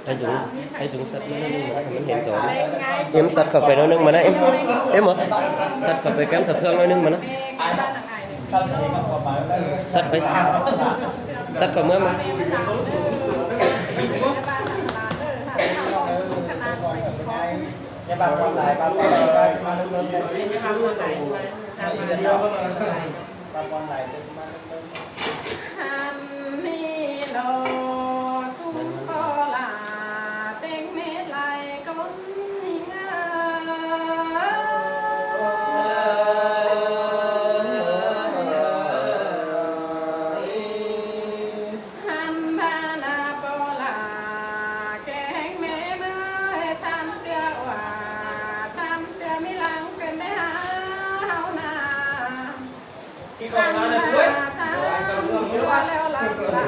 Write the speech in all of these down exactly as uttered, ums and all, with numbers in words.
Hái dúng, hái dúng sắt ꞌmá ꞌnọi ꞌnưng ꞌmá ꞌná, hảư ꞌmắn hên dón. Em sắt khảu pay ꞌnọi ꞌnưng ꞌmá ꞌná, em. Em ꞌmá. Sắt khảu pay kém thả thương ꞌnọi ꞌnưng ꞌmá ꞌná. Sắt pay. Sắt khảu ꞌmá ꞌmá. Hăn ꞌnị ꞌnọ sum ꞌpo ꞌlạ, ꞌtếng mết lai ꞌcốn ꞌnhính ꞌnớ. Hăn ꞌva ꞌnạ ꞌpo ꞌlạ, kéng ꞌmế ꞌmá ꞌhế săn ꞌtưa ꞌva, săn ꞌtưa ꞌmí ꞌláng ꞌcứn đé hả ꞌháu ꞌnạ. Hăn ꞌva săn ꞌtưa ꞌlẹo ꞌlạ, ꞌmí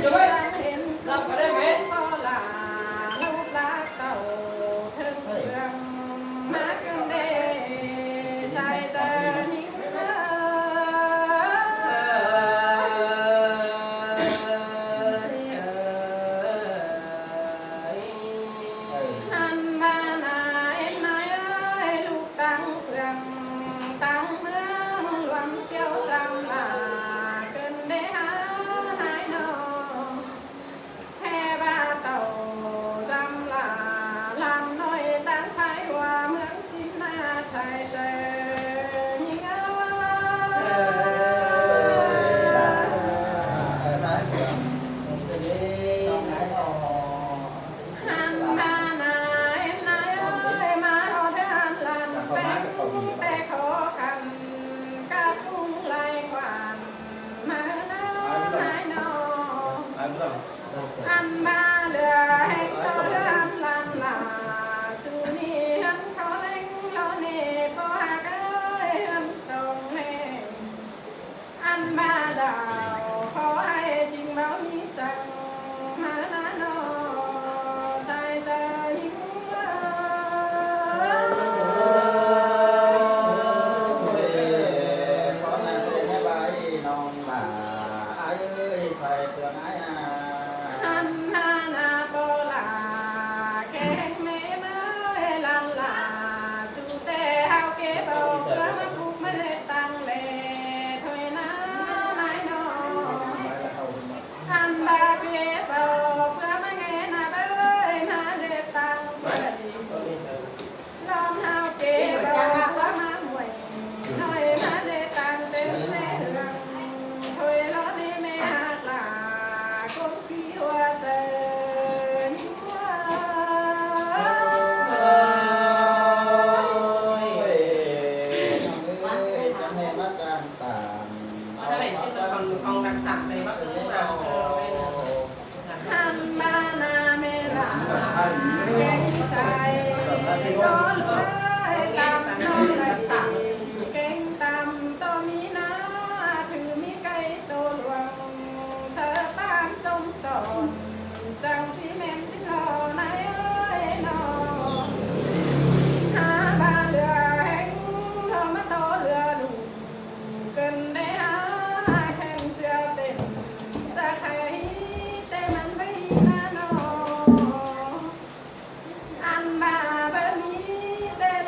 ꞌláng hên sung ꞌpo ꞌlạ, lốc lác tảu ꞌthớng ꞌphượng, ꞌmá ꞌcứn đé sai chaư ꞌnhính ꞌnớ. Hăn ꞌva ꞌnạ ên ꞌnọi ơi, lục ꞌtáng ꞌphượng ꞌtáng ꞌmướng, luông ꞌtiếu dăm ꞌlạ, ꞌcứn đé hả ꞌnọi ꞌnọ. ꞌHê ꞌva tảu dăm ꞌlạ, ꞌlam ꞌnọi ꞌtáng phái ꞌva ꞌmướng sín ꞌnạ sai chaư ꞌnhính ꞌnớ. Hăn ꞌva ꞌnạ ên ꞌnọi ơi, ꞌmá ꞌhọt ꞌhướn ꞌlan ꞌpéng, té khó khăn cắp ꞌpứng lai quan ꞌmá ꞌnọi ꞌnọ. Ăn ꞌva lưa ꞌhéng ꞌtố ꞌhướn ꞌlan ꞌlạ, su ꞌnị ꞌhướn khó ꞌlẹng lo ꞌnị, ꞌpo ꞌhặc ơi, ꞌhướn tông ꞌhéng. Ăn ꞌva đảo khó ꞌhại chính báu ꞌmí săng, ꞌmá ꞌnạ ꞌnọ sai chaư ꞌnhính ꞌnớ. Ăn ꞌva ꞌnạ ꞌpo ꞌlạ, kéng ꞌmế ꞌmá ꞌlan ꞌlạ, su ꞌtẹ ꞌhao kế báu ꞌpưa ꞌmá cúp ꞌmá ꞌdệt tăng lê thôi ꞌnạ ꞌnọi ꞌnọ. Ăn ꞌva kế báu ꞌpưa ꞌmá ꞌnghé ꞌnạ bới ꞌmá ꞌdệt tăng bới. Lon ꞌhao kế báu ꞌpưa ꞌmá muối ꞌnọi ꞌmá ꞌdệt tăng têm ꞌnê hương. Thôi lo ꞌnị ꞌmé ꞌhặc ꞌlạ, ꞌcốn phi ꞌhua chaư ꞌnhính ꞌnớ. Ôi, ôi, ôi, chăm ꞌmé ꞌmá chăm tản. Ăn ꞌva ꞌnạ ꞌmé ꞌlạ, kéng sai, ꞌcốn ꞌlới tam ꞌnọ ꞌlới, kéng tam ꞌto ꞌmí ꞌnạ, thử ꞌmí cay ꞌtố luông, saư ꞌpán ꞌchốm tỏn, chắng ꞌsí ꞌmen ꞌsí lo ꞌnọi ơi ꞌnọ. Hả ꞌva lưa ꞌhéng ꞌnọ ꞌmá ꞌtố lưa đu. Cần để hai khen xưa tên ra khai tên ăn với na no. Ăn ba bơ mi tên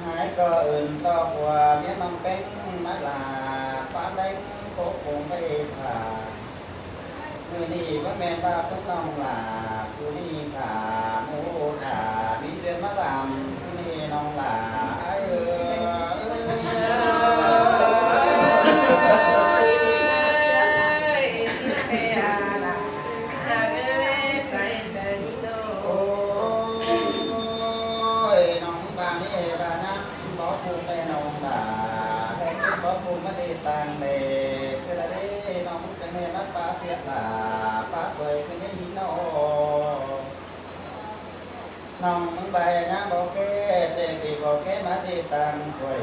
Hái ꞌcọ ứn ꞌto phua ꞌmía ꞌnọng ꞌpéng ꞌmá ꞌlạ, ꞌpán ꞌlẹng cốc cuông ꞌpá ꞌhế thả. ꞌMự ꞌnị báu ꞌmen ꞌva ꞌpứng ꞌnọng ꞌlạ, ꞌchu ꞌnị thả, ꞌmú thả, ꞌmí ꞌviạk ꞌmá dăm, ꞌchu ꞌnị ꞌnọng ꞌlạ, ái ơi. Ôi, ꞌnọng ꞌva ꞌnị ꞌva ꞌnặn, báu ꞌpứng ꞌmen ꞌnọng ꞌlạ, ꞌhế ꞌpứng báu ꞌpứng ꞌmá đi ꞌtáng đé, ꞌcứ đa đé, ꞌnọng ꞌmứng chắng ꞌhế ꞌmá ꞌpá ꞌsiạk ꞌlạ, ꞌpá ꞌsuối ꞌcứ ꞌnị ꞌnị ꞌnớ. ꞌNọng ꞌmứng ꞌva ꞌhế ꞌnhá báu ꞌkhế, ꞌtẹ kỉ báu ꞌkhế ꞌmá đi ꞌtáng ꞌsuối.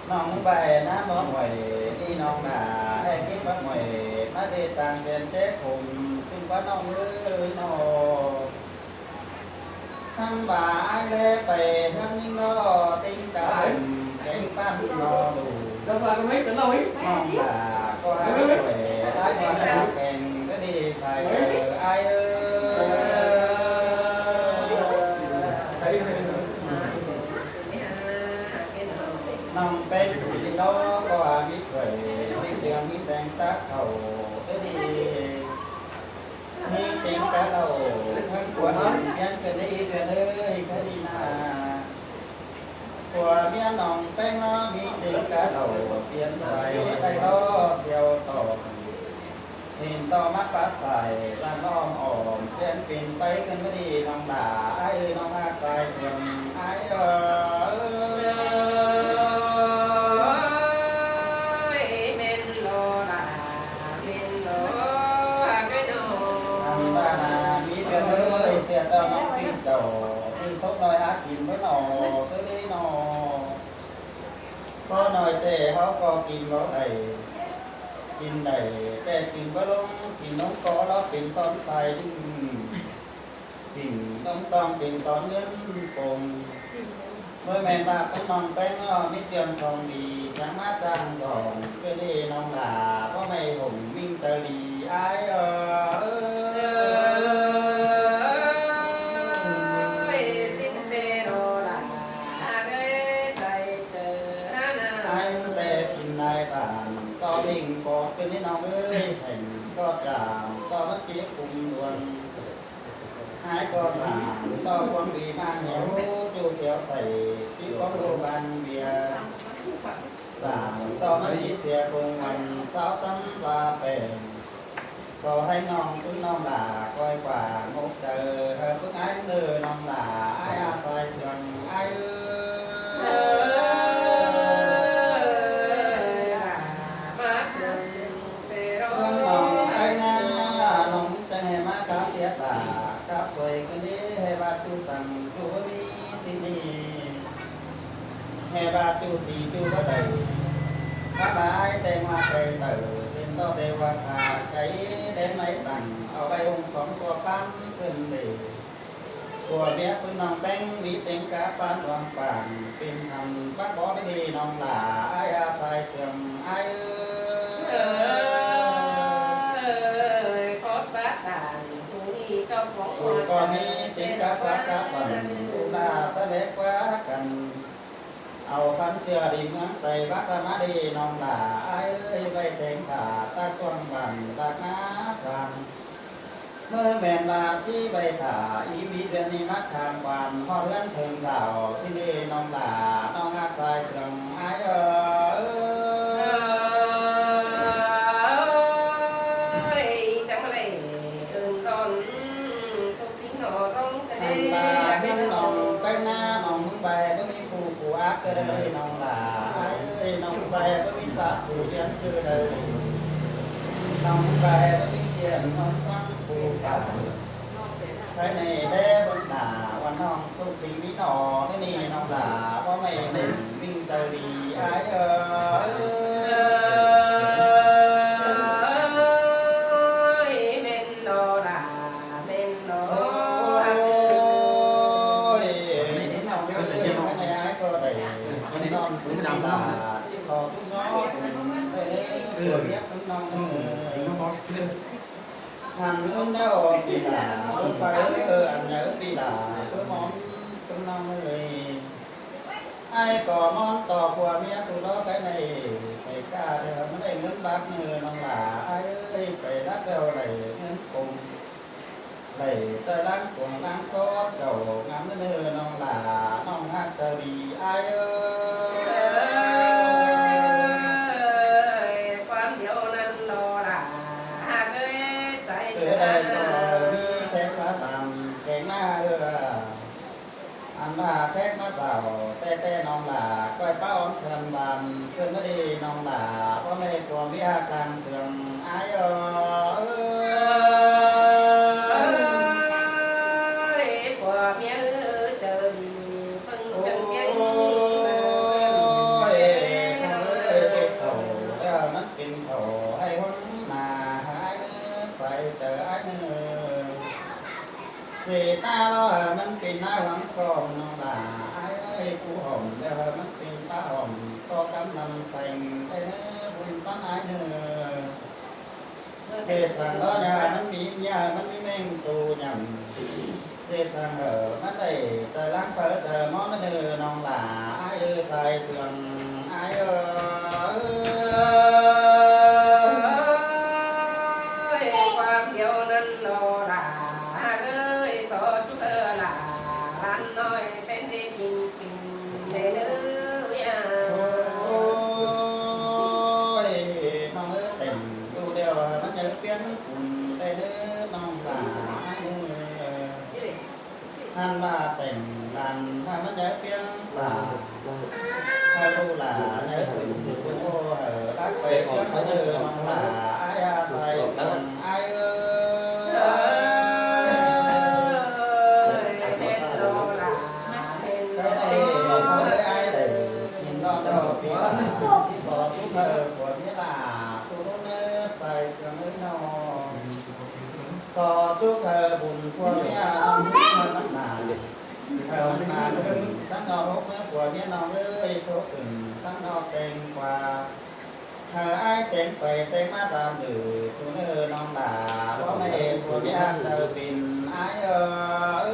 ꞌNọng ꞌmứng ꞌva ꞌhế ꞌnhá báu muối, ꞌnị ꞌnọng ꞌlạ, ꞌhế ꞌkín báu muối, ꞌmá đi ꞌtáng then ché khôm, ꞌsịn ꞌquá ꞌnọng ới ꞌnớ. Hăng ꞌva ái ꞌlé pay, hăng ꞌnhính ꞌnọ, ꞌtếng cá, kéng ꞌpắn ꞌnọ ꞌlụk. ꞌNọng ꞌva ꞌcọ hák ꞌquới, ái ꞌquá ꞌnhá kéng, ꞌcứ đi sai ơi, ái ơi. ꞌNọng ꞌpéng ꞌcọ ꞌnị ꞌnọ, ꞌcọ ꞌmí ꞌquới, ꞌmí ꞌtiêng ꞌmí ꞌteng tắc khảu, ꞌcứ đi. ꞌMí ꞌtếng cá ꞌlạu, hăng phua ꞌnọng ꞌviạk ꞌcọ ꞌnị ꞌviạk ới, ꞌcứ đi ꞌna. Phua ꞌmía ꞌnọng ꞌpéng ꞌnọ, ꞌmí ꞌtếng cá ꞌlạu, piến sai, ꞌtẹ ꞌló, ꞌsiêu ꞌtọ. ꞌHịn ꞌtọ ꞌmá pắt sai, ꞌláng ꞌlóm ỏm, piến pên pay ꞌcứn ꞌmá đi ꞌnọng ꞌlạ, ái ơi ꞌnọng ꞌhặc sai sương, ái ơi. Ăn ꞌva ꞌna ꞌmí ꞌviạk ới, sia ꞌtọ ꞌnọng ꞌpi chảu, ꞌmí sốp ꞌnọi hák kin báu ꞌnọ, ꞌcứ đi ꞌnọ. Báu ꞌnọi ꞌtẹ ꞌháu ꞌcọ kin báu đảy, kin đảy ꞌtẹ kin báu ꞌlống, kin ꞌlống ꞌcọ lỏ pên ꞌtọn sai ꞌnưng. Pên ꞌlống ꞌtọn pên ꞌtọn ꞌngớn pông. ꞌMới ꞌmen ꞌva ꞌpứng ꞌnọng ꞌpéng ꞌnọ ꞌmí ꞌtiêm khong đi, chắng ꞌmá chắng dỏng, ꞌcứ đi ꞌnọng ꞌlạ, báu ꞌmạy hủng ꞌminh chaư đi, ái ơi. Ái ꞌtẹ kin lai tản, ꞌto ꞌlịnh ꞌcọ ꞌcứ ꞌnị ꞌnọng ới, hẻng ꞌcọ chảm, ꞌto ꞌmá ꞌchí khum đuôn. Ái ꞌcọ lả ꞌto cuông đi ꞌmá nhéo, ꞌchu thiẻo sảy, ꞌchí cuông đu ban bia. Lả ꞌto ꞌmắn ꞌchí sia cuông văn, sáu tắm ba pẻng. So ꞌhéng ꞌnọng ꞌpứng ꞌnọng lả ꞌcoi ꞌquá ꞌmộc chaư, hảư ꞌpứng ái ꞌnư ꞌnọng lả, ái a sai sương ái ơi. ꞌPứng ꞌnọng ꞌtếng ꞌná, ꞌnọng chắng hê ꞌmá cắp thiệt lả, cắp ꞌtoi ꞌcứn đi, hê ꞌva ꞌchu săng ꞌchu báu ꞌmí ꞌsịn đi. Hê ꞌva ꞌchu sí ꞌchu báu đảy. Cắp ꞌva ái ꞌtếng ꞌmá pay tảu, pên ꞌto đe ꞌva khả chaư, đen ꞌmạy tẳng, au ꞌvạy ꞌhung song ꞌpọ ꞌpán ꞌcứn đi. Pua ꞌmía ꞌpứng ꞌnọng ꞌpéng, ꞌmí ꞌtếng cá ꞌpán ꞌluống pang, pên thăm bác bók đi ꞌnọng lả, ái a sai sương ái ơi. Su ꞌcọ ꞌmí ꞌtếng cá bác cá păn, ꞌlạ sa lé ꞌquá căn. Au phắn ꞌchưa đi ꞌmướng Tây Bắc ꞌmá đi ꞌnọng lả, ái ơi, ꞌvạy ꞌtếng thả, ta cuông bản, ta ngá thăm. ꞌMưa ꞌmen ꞌva ꞌchí ꞌvạy thả, í ꞌmí đươn ꞌnị ꞌmá tham quan, ꞌhọt ꞌhướn thơm đảo, ꞌsịn đi ꞌnọng lả, ꞌnọng ꞌhặc sai sương ái ơi. Ơi, chắng ꞌva đảy, ơn ꞌdọn, tốc sính ꞌnọ ꞌtóng ꞌcọ Ăn đảy, ba ꞌhướn ꞌnọng ꞌpéng ꞌná, ꞌnọng ꞌmướng ꞌvạy báu ꞌmí phủ phủ ác ꞌcọ đảy ꞌnọng lả, ái ơi, ꞌnọng ꞌvạy báu ꞌmí sá phủ điên ꞌcọ đảy. ꞌNọng ꞌvạy báu ꞌmí kiên ꞌnọng ꞌquăng phủ phủ. Cái này đé bưng lả, ꞌva ꞌnọng tốc sính ꞌmí ꞌnọ, cái này ꞌnọng lả, báu ꞌmạy mình, mình tau đi, ái ơi. Ơi, ꞌmen ꞌnọ lả, ꞌmen ꞌnọ. Ôi, ꞌnọng ơi, cái này ái ꞌcọ đảy, ꞌnọng ꞌcọ đảy lả, ꞌchí so tút ꞌnọ, ꞌcọ đảy, ꞌcọ ꞌmía ꞌcọ ꞌnọng ơi. Ăn ứn đéo ꞌpi lả, ơ, phải ơ, ăn nhớ ꞌpi lả, ơ, món ꞌcọ ꞌnọng ơi. Ái ꞌcọ món ꞌto pua ꞌmía tu ꞌló cái này, phải ca đéo ꞌmá đảy ꞌngớn bác ꞌnư ꞌnọng lả, ái ơi, phải lắc đéo đảy ꞌngớn cùng. Đảy ꞌchoi ꞌláng cuông ꞌláng cót, cảu ngắm ꞌnư ꞌnọng lả, ꞌnọng ꞌhặc tau đi, ái ơi. Ơi, ꞌquám điêu ꞌnặn ꞌnọ lả, ꞌhặc ơi, sai ꞌchớ sai đảy ꞌnọ, ꞌmí khék ꞌmá tăm, khék ꞌmá ư. Ăn ꞌva khék ꞌmá tảu, ꞌtẹ ꞌtẹ ꞌnọng lả, ꞌcoi páo ón săn ban, ꞌcứn ꞌmá đi ꞌnọng lả, báu ꞌmạy pua ꞌmí ꞌhặc lăng sương, ái ơi. Ơi, pua ꞌmía ư, chaư đi, ꞌpứng chắng ꞌmía ư. Ôi, ơi, ơi, ơi, thảu, ơ, ꞌmắn pên thảu, ái ꞌhuống nả, ái ơi, sai chaư ái ꞌnư. Vì ta lo hảư ꞌmắn pên ái ꞌhuống cỏng ꞌnọng lả, ái ơi, pú hỏm đéo hảư ꞌmắn pên pá hỏm, ꞌto cắm năm seng, ê, bun ꞌpắn ái ꞌnư. Vì săng ꞌló ꞌnhá ꞌmắn ꞌmí, ꞌnhá ꞌmắn ꞌmí ꞌmeng tu nhẳm. Vì săng hảư ꞌmắn đảy, ta ꞌláng phaư ta ꞌmón ꞌnư ꞌnọng lả, ái ơi, sai sương, ái ơi. Ơi, ꞌquám điêu ꞌnặn ꞌnọ lả, ơi, so ꞌchu ơ lả, lăn ꞌnọi pên đi kin kin, đảy ꞌnư ꞌviạk. Ôi, ꞌnọng ơi, tỉnh tu điêu, ꞌmắn nháư piến cun, đảy ꞌnư ꞌnọng lả, ái ơi. Ăn ꞌva tỉnh lăn, ꞌmắn nháư piến lả. Hảư ꞌlụk lả nháư tỉnh, ꞌsịn ꞌhô hảư lắc pay piến ꞌnư ꞌnọng lả, ái a sai sương, ái ơi. Ơi, ꞌmen ꞌnọ lả, ꞌmen ꞌnọ. Cái này ꞌnọng ơi, ái đảy, kin ꞌnọng ꞌnọ ꞌpi lả, ꞌchí so tút hảư pua ꞌmía lả, tu ꞌnư sai sương ơi ꞌnọng. So ꞌchu hảư bun pua ꞌmía ꞌnọng ꞌmắn nả. Hảư ꞌmắn nả ꞌcứn, săng ꞌnọ hốc ꞌmá pua ꞌmía ꞌnọng ơi, thố ꞌcứn, săng ꞌnọ teng pua. Hảư ái teng pay teng ꞌmá tam đư, su ꞌnư ꞌnọng lả, báu ꞌmạy pua ꞌmía ꞌhặc đaư pên, ái ơi.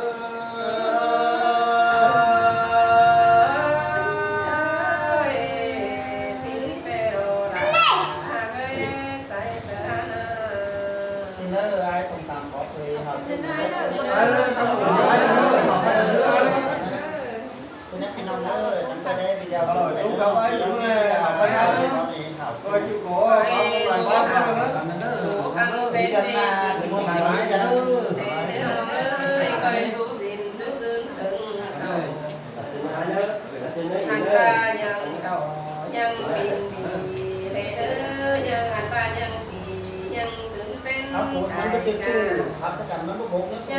Ơi, xin phép ꞌnọ lả, ơi, sai phép ꞌnọ. Xin ơi, ái sông tăm Ăn ba nhăng thỏ, nhăng pin pì, lê đơ, nhăng ăn ba nhăng pì, nhăng tứn pên. Áo phút ăn có chữ tư, áo chắc chắn nó có bốn nữa. Dạ.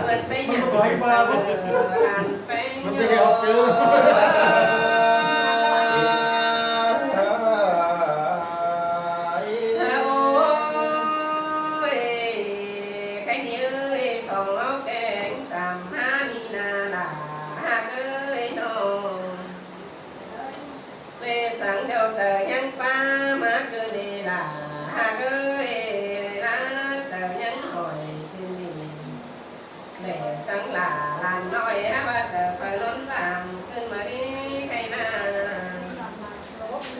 Vượt pên nhăng. Ăn pên. Vượt pên nhăng. Ôi, cái nhớ song áo kén sắm há đi nà là há ơi nó. Lê sáng đeo trời nhang pa má cứ đi là há ơi, lá trời nhang hỏi cứ đi. Lê sáng là làn nói há ba trời phải lốn vàng cứ mà đi khay na.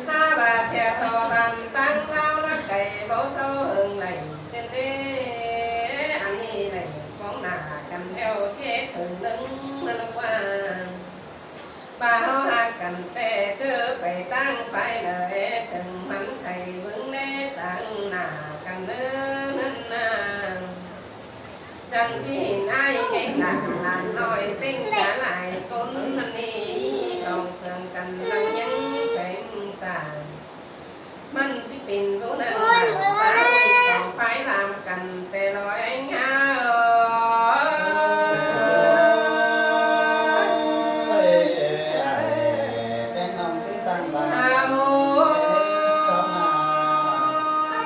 Há ba xe to bàn tăng lao lắc cày bố sâu hưng lầy cứ đi. Ăn đi lầy bóng nà căn đeo chết hưng nứng mân quang. Ba hó hák căn pé chớ pay tang pay lơi tưng mắn thầy vướng lễ tang nà căn nơ năn nà. Chăng chỉ hình ai cái nà là nói tình trả lại cốn năn ni song sương căn lăng những tránh xa. Măn chỉ pên dú năn nà, ba ôi song phái làm căn pé lối anh há ơi. Há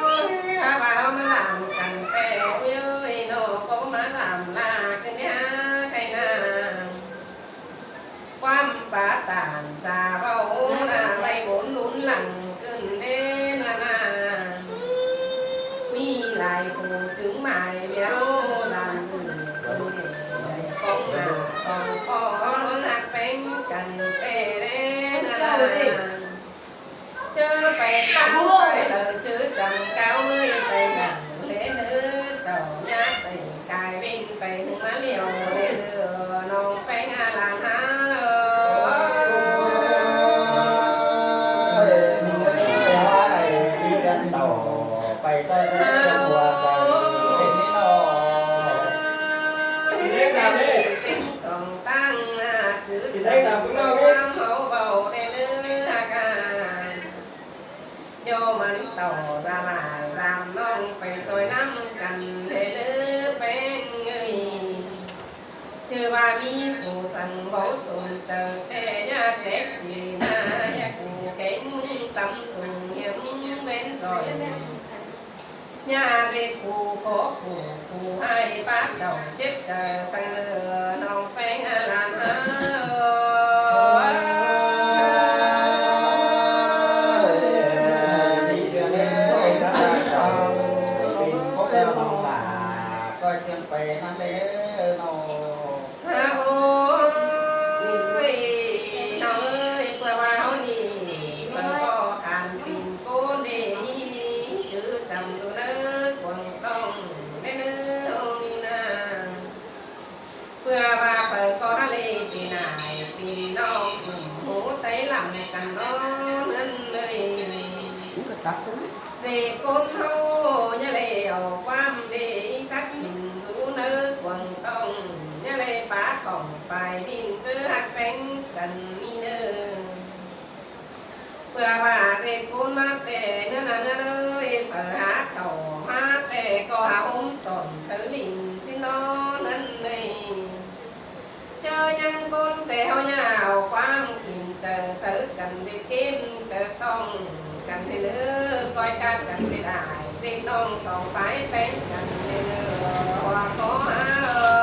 ơi, há ba há má làm căn pé ôi ơi, nó có má làm là cứ nhá khay nà. Quám pá tản chả báu nà vay bốn lún lẳng cưng đế nà nà. Mì lai khổ chứng mải béo làm gửi cưng đế đáy cong nà cong pó lón hạc péng cắn tê đế nà nà. Chớ pay tang pay lơi chớ chăm cáo mươi pay nặng lễ nữ chầu nhát pay cài bên pay hưng má liều lễ lừa nong pay ngà làng há. Pay tao chớ chăm hùa pay bên nó. Song tang nà chữ chăm háo bầu lễ nữ hạc à. Yo mắn tỏ ra mải dam nong pay trôi năm căn lễ lứ pên người. Chư ba mi phủ săng báu sùng chư tê ya chép chỉ na ya phủ kén mưng tâm sùng hiếm bên rồi. Nhà dê phủ khó phủ phủ hai ba chầu chép chư săng lừa nong pay ngà lan ha. Ôi, nó ơi, ƀưa ƀao ꞌnị, ƀưa ƀao khăn pin ꞌcốn đi, chứ chăm tu nớ cuông tong, nớ nớ ꞌnị na. Ƀưa ƀao phải có lê pin ai, pin nó, hú tay lắm căn nó, nớ nớ. Dê ꞌcốn ꞌháu ꞌnhá lê au ꞌquám đi, cắt pin dú nớ cuông tong, ꞌnhá lê pá khỏng phải pin, chứ hắc peng căn ꞌnị nớ. Ƀưa ƀao dê ꞌcốn ꞌmá ꞌtẹ, nớ na nớ nớ, phải há thỏ ꞌmá ꞌtẹ, ꞌcọ há hôm sỏn sớ lin, xin nó năn nê. Chớ ꞌnhắng ꞌcốn ꞌtẹ ꞌháu ꞌnhá au ꞌquám kin, chớ sớ căn dê kêm, chớ tong căn dê lứ, coi cát căn dê đải, dê tong song phái peng căn dê lứ, hua có há ơi.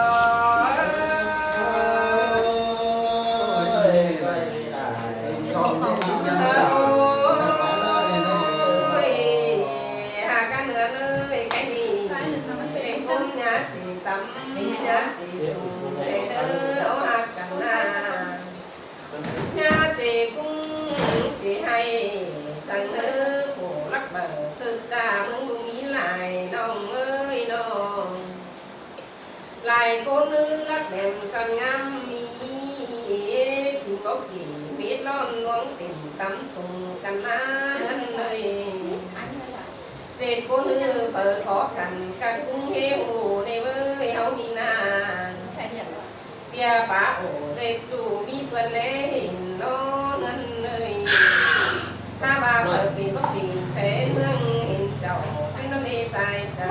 Ôi, há căn nứa nới cái đi, dê ꞌcốn ꞌnhá chỉ tắm, ꞌnhá chỉ sùng, dê lứ, âu há căn na. Nhà chê cũng chê hay, sang nớ phủ lắc bờ, sư cha mưng bưng ý lai, nó ꞌlới ꞌnọng ới ꞌnọng. Lai ꞌcốn ꞌnứ lắc đẻm chăn ngắm ꞌmí, ꞌchí báu kỉ mết ꞌlón ꞌluống tỉnh tắm sung căn ꞌmá ꞌngớn ới. ꞌDệt ꞌcốn ꞌnứ phaư khó khăn căn ꞌcúng ꞌhế ꞌhụ ꞌnị ꞌvới ꞌháu ꞌnị ꞌna. ꞌPưa pá ổ ꞌdệt ꞌchu ꞌmí ꞌpươn ꞌlé hên ꞌnọ ꞌngớn ới. ꞌHá ꞌva phaư pên báu pên phén ꞌmướng hên chảu ꞌsướng ꞌnặn ꞌnị sai chaư.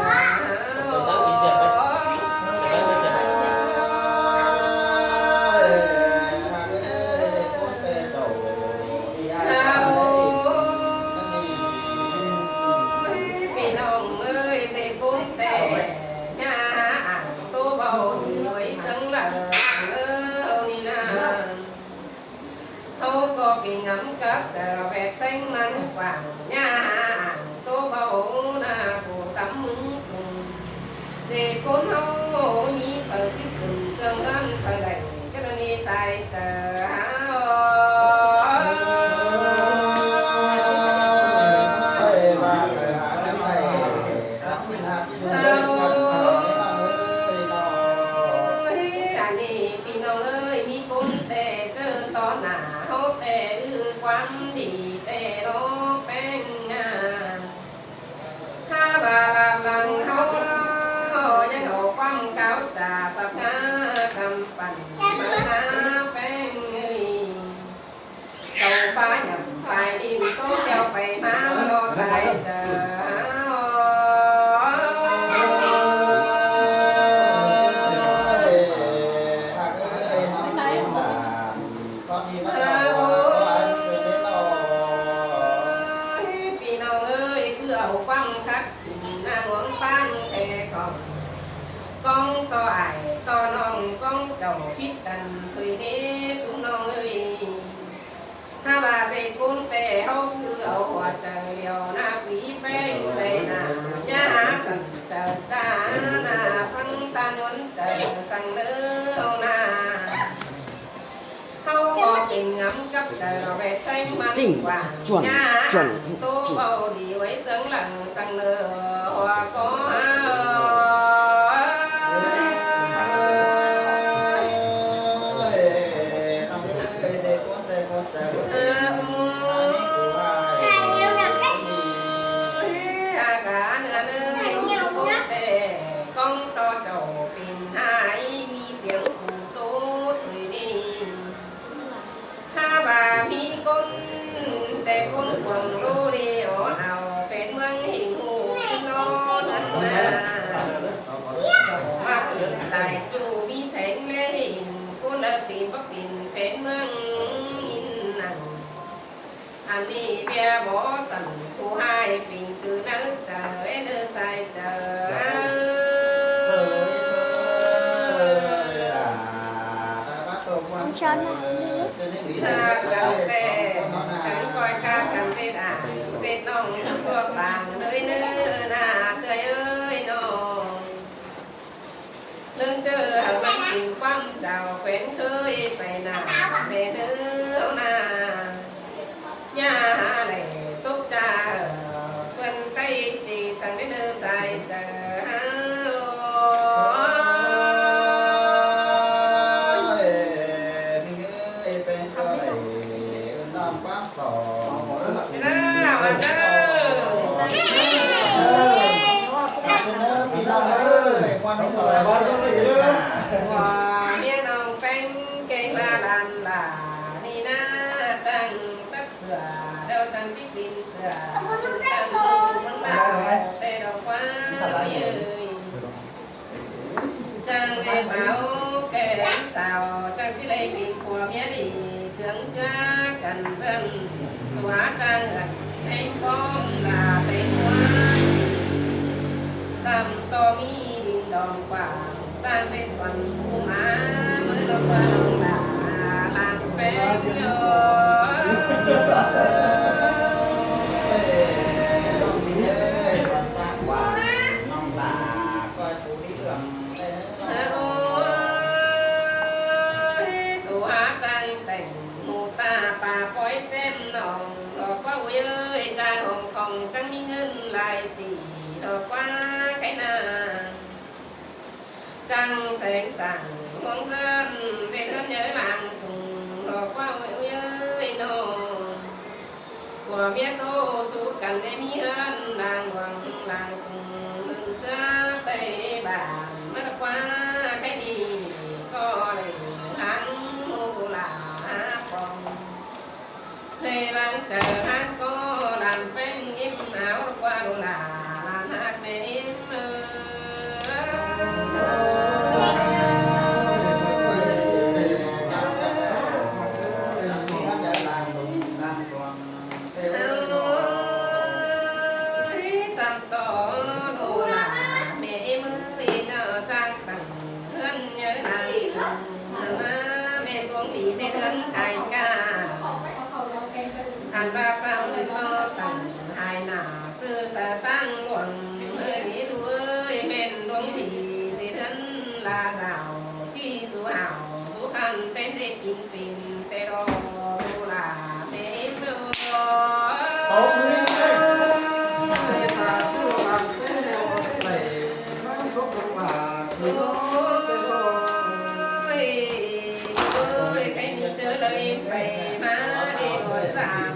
ꞌPi ꞌnọng ới, ꞌdệt ꞌcốn ꞌtẹ ꞌnhá ảng ꞌtố báu đi ꞌlới ꞌsướng lỏ ꞌnớ ꞌnị ꞌna. ꞌHáu ꞌcọ pên ngắm cắp chaư ꞌvẹt ꞌséng ꞌmắn quảng ꞌnhá ảng ꞌtố báu ꞌna, ꞌcọ tắm ꞌmứng sung. ꞌDệt ꞌcốn ꞌháu ꞌmí phaư ꞌchí khửn ꞌsướng ꞌngớn phaư đảy ꞌcọ ꞌnị sai chaư. ꞌA ꞌnị ꞌpi ꞌnọng ới, ꞌmí ꞌcốn ꞌtẹ ꞌchớ tó nả ꞌháu ꞌtẹ ꞌhứ ꞌquám đi ꞌtẹ ꞌnọ ꞌpéng ꞌna. ꞌHá ꞌva ꞌlám lăng ꞌháu ꞌnọ, ꞌnhắng au ꞌquám cáo ꞌchạ sắp ꞌná căm păn ꞌmá ꞌpéng ới. Chảu ꞌpá nhẳm pay đin ꞌtố ꞌsẹo pay ꞌmá ꞌló sai chaư. ꞌPi ꞌnọng ới, ꞌcứ au ꞌquám khắt ꞌna ꞌmuôn ꞌpán ꞌtẹ ꞌcóng, ꞌcóng ꞌto ải ꞌto ꞌnọng, ꞌcóng chảu phít căn ꞌtoi ꞌnị ꞌsúm ꞌnọng ới. ꞌHá ꞌva ꞌdệt ꞌcốn ꞌtẹ ꞌháu ꞌcứ au hua chaư điêu ꞌna, quí ꞌpéng ꞌtẹ ꞌna, ꞌnhá hả săn chaư ꞌchạ ꞌna, ꞌphắng ꞌtan ꞌmuôn chaư săng ꞌnớ ꞌháu ꞌna. ꞌHáu ꞌcọ pên ngắm cắp chaư ꞌvẹt ꞌséng ꞌmắn quảng ꞌnhá ảng ꞌtố báu đi ꞌlới ꞌsướng lỏ săng ꞌnớ ꞌhua ꞌcọ. ꞌCóng ꞌto chảu pên ꞌhại ꞌmí piếng phủ ꞌtố ꞌtoi ꞌnị. ꞌHá ꞌva ꞌmí ꞌcốn ꞌtẹ ꞌcốn cuông ꞌlố đi ó au phén ꞌmướng hên ꞌhụ ꞌsướng ꞌnặn ꞌna. ꞌVa ꞌcứn lai ꞌchu ꞌmí théng ꞌlé hên ꞌcốn lỏ pên báu pên phén ꞌmướng hên ꞌnặn. ꞌA ꞌnị ꞌviạk bók săn ꞌcu ꞌhại pên sư ꞌnớ chaư, ꞌnớ sai chaư. Không sao nè. ꞌHá ꞌcọ ꞌtẹ chắng ꞌcoi ꞌca căn ꞌdệt ải ꞌdệt ꞌnọng ꞌchua pang ꞌlới ꞌnớ ꞌna, ꞌtưa ới ꞌnọng. ꞌNương ꞌchớ hảư ꞌmắn pên ꞌquám chảu khen ꞌkhới pay nả ꞌmé ꞌnớ ꞌna. ꞌNhá hả đảy tốc ꞌchạ, ơ, ꞌpươn ꞌTáy ꞌchí săng ꞌnớ ꞌnớ sai chaư hả. ꞌViạk ꞌnọng ꞌpéng keng ꞌva lan lả ꞌnị ꞌna, chắng tắc sửa đaư chắng ꞌchí pên sửa, chắng ꞌmắn mả ꞌtẹ ꞌlọ ꞌquá ꞌlới ới. Chắng ꞌlế páo kẻ sáo, chắng ꞌchí đảy pên phua ꞌmía đi, chướng ꞌchứa căn ꞌvơn, sua chắng ꞌngớn, ꞌtếng ꞌpóm lả ꞌtếng ꞌpua. Sắm ꞌto ꞌmí đin đỏng quảng, chắng ꞌtếng suôn ꞌcu ꞌmá, ꞌmứ ꞌnọng ꞌquá ꞌnọng lả, lăng ꞌpéng ꞌnớ. Ôi, su hả chắng tẻng ꞌmú ta pá pói chém ꞌnọng, ꞌlọ ꞌquá ui ơi, chắng hong khong chắng ꞌmí ꞌngớn lai tỉ, ꞌlọ ꞌquá khe Lăng seng sảng huống dươn, dê ꞌhướn nháư lăng sung, lỏ ꞌquá ui ui ơi nô. Của ꞌmía tô sú căn ꞌnê ꞌmí ꞌhướn lăng huống lăng sung, ꞌmựn ꞌsứa Tây bản, ꞌmá ꞌquá khay đi, ꞌcọ đảy lăng mô tô lả pong. Lê lăng chaư ꞌhặc ꞌcọ đăm ꞌpéng ím áo, ꞌquá đu lả lăng ꞌhặc ꞌmẹ ím ơi. Ơi, sắm ꞌtọ đu lả ꞌmẹ ím ơi, ꞌnớ chang tẳng ꞌhướn nháư lăng sung. ꞌMá ꞌmen cuông đi ꞌtếng ꞌhướn khai ca. Ăn ꞌva sắm ꞌtọ tẳng hai nả, sư sa tăng luông, ơi ꞌmí đu ơi, ꞌmen cuông đi ꞌtếng ꞌhướn la dảo, ꞌchí sú hảo, sú khăn ꞌpéng ꞌdệt kin pên, ꞌtẹ đo đu lả ꞌmẹ ím ơi. Ôi, ôi, khay ꞌmí ꞌchớ đaư pay ꞌmá đê đón dăm,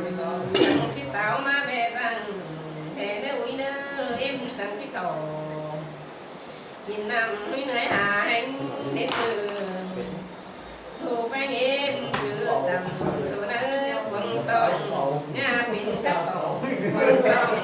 ꞌchí táo ꞌmá ꞌvẹ dăng, ê ꞌnớ ui ꞌnớ, êm săng ꞌchí khảu. Nhìn năm ꞌmí ꞌnới hả hên đến từ. Thu ꞌpéng êm cứ chăm thu ꞌnớ cuông tông, nhà pin khắp tổ, cuông tông